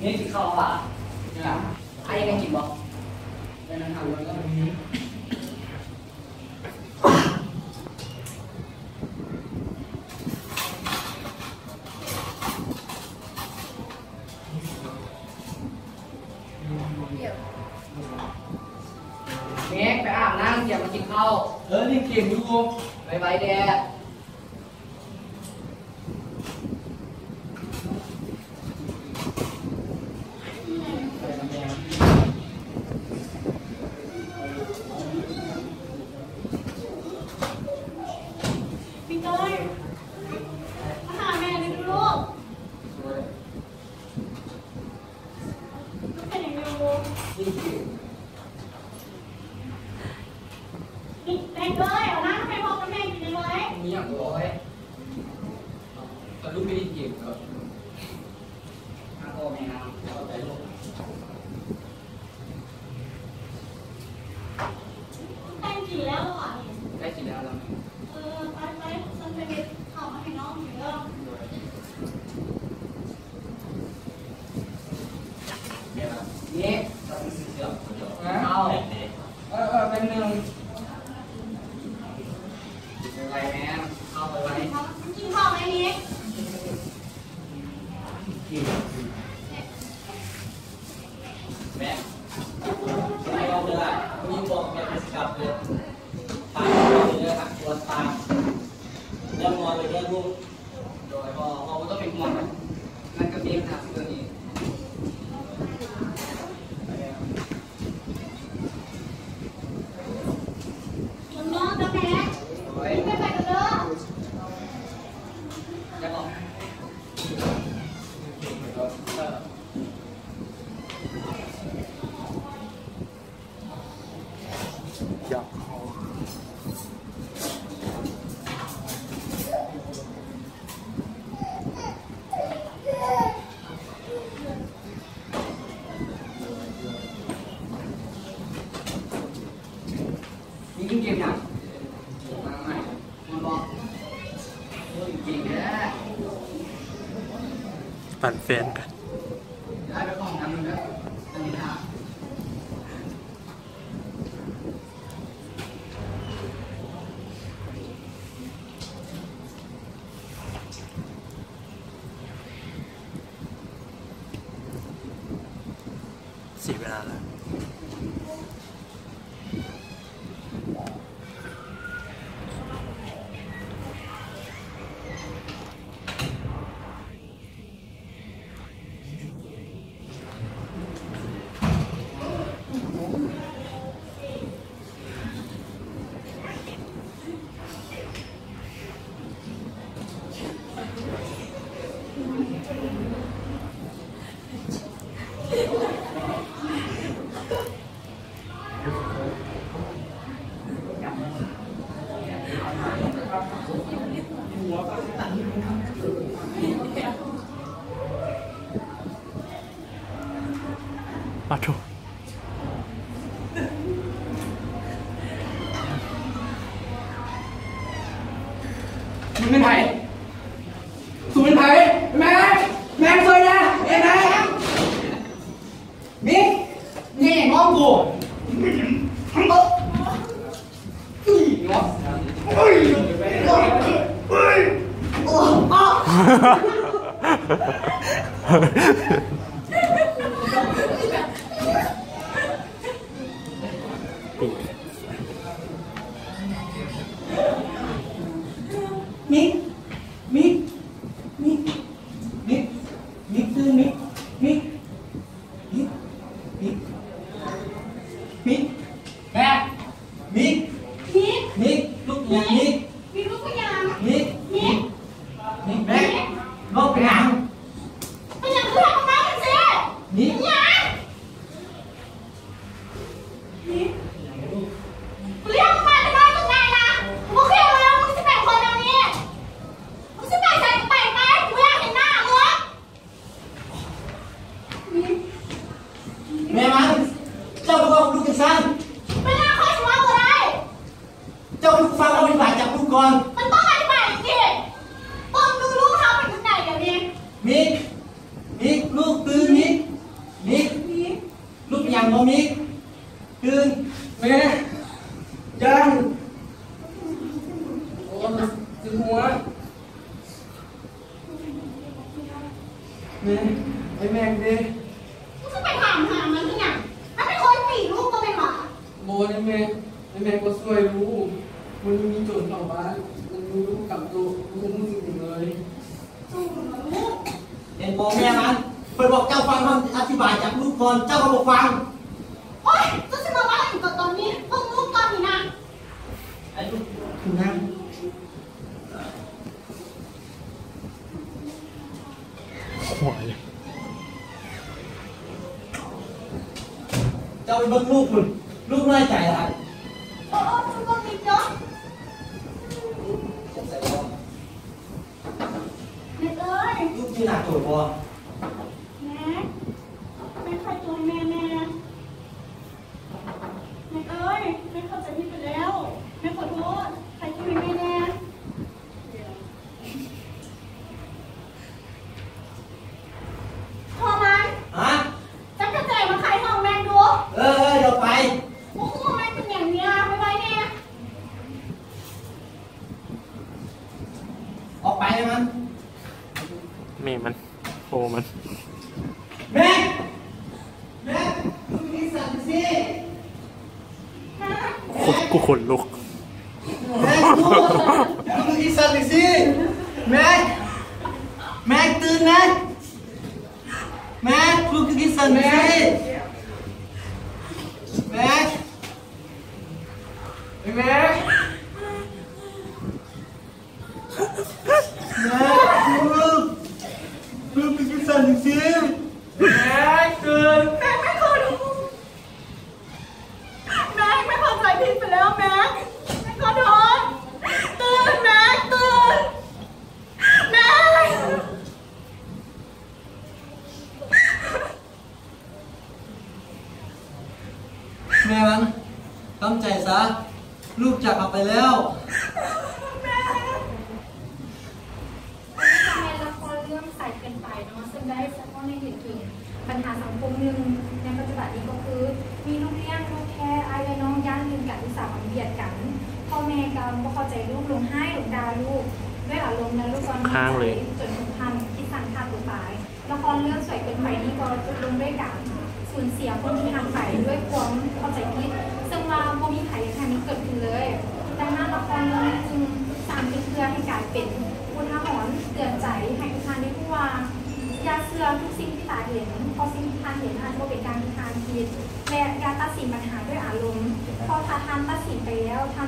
ນີ້ກິນເຂົ້າຫວາ? ອ້າຍຍັງກິນບໍ່? ໄປນັ່ງຫາເບິ່ງກັນ. ເມກ ໄປອາບນ້ຳ ຕຽມມາກິນເຂົ້າ. ເອີ ຫຼິ້ນເກມຢູ່. ໄວໆແດ່. ເດັກເອີຍ ເອົານ້ຳໃຫ້ພໍ່ກັບແມ່ກິນແດ່ເວີຍ. ມີຫຍັງບໍ່ເອີຍ? ຕອນລູກໄປຫຼິ້ນເກມເນາະ. ໃກ້ກິນແລ້ວລະຫວາ? ໃກ້ກິນແລ້ວລະ. ເອີ ໄປໆ ຊັ້ນໄປເຮັດເຂົ້າມາໃຫ້ນ້ອງກິນເດີ. ນີ້ ເອົາ ເອີ ເອີ ແປັບໜຶ່ງ. ໄວໆແມ່ ເຂົ້າໄວໆ. ກິນເຂົ້າໄວໆ. ແມ່ ໄປເອົາເດີ ມີບອກແມ່ຊິກັບເດີ. ຕາເດີ ກວດຕາ ແລ້ວນອນເລີຍເດີລູກ. ໂດຍ ພໍ່ ພໍ່ບໍ່ຕ້ອງເປັນຫ່ວງ ມັນກະເປັນຫາເລື່ອງນີ້. ນ້ອງໆ ກາແຟ ໂດຍ ໄປກັນເດີ. ຢາກເຂົ້າ ມີເກມຫຍັງ? ມາໃໝ່ ມັນບອກ ໂອ້ຍ ເກັ່ງແທ້ ປັ່ນແຟນກັນ. ເສຍເວລາລະ. ປາໂທ້ ມຶງເປັນໃຜ? ສູເປັນໃຜ? ແມ່! ແມ່ຊ່ວຍແດ່! ເອີ ແມ່! ມິກ! ນີ້ງອມກູ! ມິກ! ມິກ! ມິກ! ມິກ! ຕື່ນ ມິກ! ມິກ! ມິກ! ມິກ! ແມ່! ມິກ! ມິກ! ມິກ! ລຸກຫຍັງ ມິກ! ມິກລຸກເປັນຫຍັງ? ມິກ! ມິກ! ມິກ! ແມ່! ນ້ອງເປັນຫຍັງ? ເປັນຫຍັງຄືເຮັດກັບນ້ອງຈັ່ງຊີ້? ມິກ! ເປັນຫຍັງ? ມິກ! ກູລ້ຽງມຶງມາແຕ່ນ້ອຍຈົນໃຫຍ່ນະ ກູບໍ່ຄິດເລີຍວ່າມຶງຊິເປັນຄົນແນວນີ້. ມຶງຊິໄປໃສກະໄປໄປ ກູບໍ່ຢາກເຫັນໜ້າມຶງ. ແມ່ມັນ! ເຈົ້າຄືເວົ້າກັບລູກຈັ່ງຊັ້ນ? ເປັນຫຍັງຂ້ອຍຊິເວົ້າບໍ່ໄດ້? ເຈົ້າຄືຟັງຄຳອະທິບາຍຈາກລູກກ່ອນ? ມັນຕ້ອງອະທິບາຍຫຍັງອີກ? ເບິ່ງດູລູກເຮົາເປັນຈັ່ງໃດດຽວນີ້. ມິກ! ມິກ! ລູກຕື່ນ ມິກ! ຢ້ານ ໂອ້ຍ ເຈັບຫົວ ແມ່ ໄອ້ແມັກເດ້? ມຶງຊິໄປຖາມຫາມັນເຮັດຫຍັງ? ມັນເປັນຄົນຕີລູກບໍ່ແມ່ນຫວາ? ບໍ່ໄດ້ແມ່ ໄອ້ແມັກບໍ່ຊ່ວຍລູກ. ມື້ນີ້ມີໂຈນເຂົ້າບ້ານ ມັນມີລູກກຳໂຕ ບໍ່ຮູ້ສຶກຫຍັງເລີຍ. ເຫັນບໍ່ແມ່ມັນ ເພິ່ນບອກເຈົ້າຟັງຄຳອະທິບາຍຈາກລູກກ່ອນ ເຈົ້າກໍບໍ່ຟັງ. ໂອ້ຍ ເຈົ້າຊິມາເວົ້າຫຍັງຕອນນີ້? ເບິ່ງລູກກ່ອນນີ້ນະ. ໄອ້ລູກ ຖືນະ. ໂອ້ຍ ເຈົ້າໄປເບິ່ງລູກພຸ້ນ ລູກນ້ອຍໃຈຫຼາຍ. ໂອ້ ໂອ້ ເບິ່ງອີກເນາະ. ແມັກເອີຍ ລູກຢູ່ໜ້າໂຕບໍ່? ແມັກ ແມັກໄຂໂຕໃຫ້ແມ່ແດ່. ແມັກເອີຍ ແມັກເຂົ້າໃຈຜິດໄປແລ້ວ ແມັກຂໍໂທດ ໄຂໂຕໃຫ້ແມ່ແດ່. ພໍ່ມັນ ຮະ? ຈັບກະແຈມາໄຂຫ້ອງແມັກດູ. ເອີ ເອີ ດຽວໄປ. ໂອ້ໂຫ ແມັກເປັນຫຍັງນີ້ລະ ໄວໆແດ່. ອອກໄປໃຫ້ມັນ ແມ່ມັນ ໂອມັນ ແມັກ ແມັກ ມຶງຄືເຮັດສັນຈັ່ງຊີ້? ກູ ກູຂົນລຸກ. ແມັກ ມຶງຄືເຮັດສັນຈັ່ງຊີ້? ແມັກ ແມັກ ຕື່ນແມັກ ແມັກ ມຶງຄືເຮັດສັນຈັ່ງຊີ້? ແມັກ ແມັກ ແມັກ ລູກ ລູກເປັນຈັ່ງຊັ້ນຈັ່ງຊີ້? ແມັກ ຕື່ນ ແມັກ ແມັກ ຂໍໂທດ ແມັກ ແມັກເຂົ້າໃຈຜິດໄປແລ້ວ ແມັກ ແມັກ ຂໍໂທດ ຕື່ນ ແມັກ ຕື່ນ ແມັກ. ແມ່ມັນ ທຳໃຈຊະ ລູກຈາກເຮົາໄປແລ້ວ. ແມ່ນລະຄອນເລື່ອງໃສເກີນໄປເນາະ ເຊິ່ງໄດ້ສະທ້ອນໃຫ້ເຫັນເຖິງບັນຫາສັງຄົມໜຶ່ງໃນປັດຈຸບັນນີ້ ກໍຄືມີລູກລ້ຽງ ລູກແທ້ ອ້າຍ ແລະ ນ້ອງຢ້ານເລື່ອງການວິສາມັນບຽດກັນ. ພໍ່ແມ່ກໍບໍ່ເຂົ້າໃຈລູກ ລົງຮ້າຍລົງດ່າລູກດ້ວຍອາລົມ ແລະ ລູກກໍໜ້ອຍໃຈ ຈົນເຖິງຂັ້ນຄິດສັ້ນຂ້າຕົວຕາຍ. ລະຄອນເລື່ອງສວຍເກີນໄປນີ້ກໍຈົບລົງດ້ວຍການສູນເສຍຄົນທີ່ຮັກໄປດ້ວຍຄວາມເຂົ້າໃຈຜິດ ເຊິ່ງວ່າບໍ່ມີໃຜຢາກໃຫ້ມັນເກີດຂຶ້ນເລີຍ. ດັ່ງນັ້ນລະຄອນເລື່ອງນີ້ຈຶ່ງສ້າງຂຶ້ນເພື່ອໃຫ້ກາຍເປັນອຸທາຫົນເຕືອນໃຈໃຫ້ທຸກທ່ານໄດ້ຮູ້ວ່າ ຢ່າເຊື່ອທຸກສິ່ງທີ່ຕາເຫັນ ເພາະສິ່ງທີ່ທ່ານເຫັນອາດຈະບໍ່ເປັນດັ່ງທີ່ທ່ານຄິດ ແລະ ຢ່າຕັດສິນບັນຫາດ້ວຍອາລົມ ເພາະຖ້າທ່ານຕັດສິນໄປແລ້ວ ທ່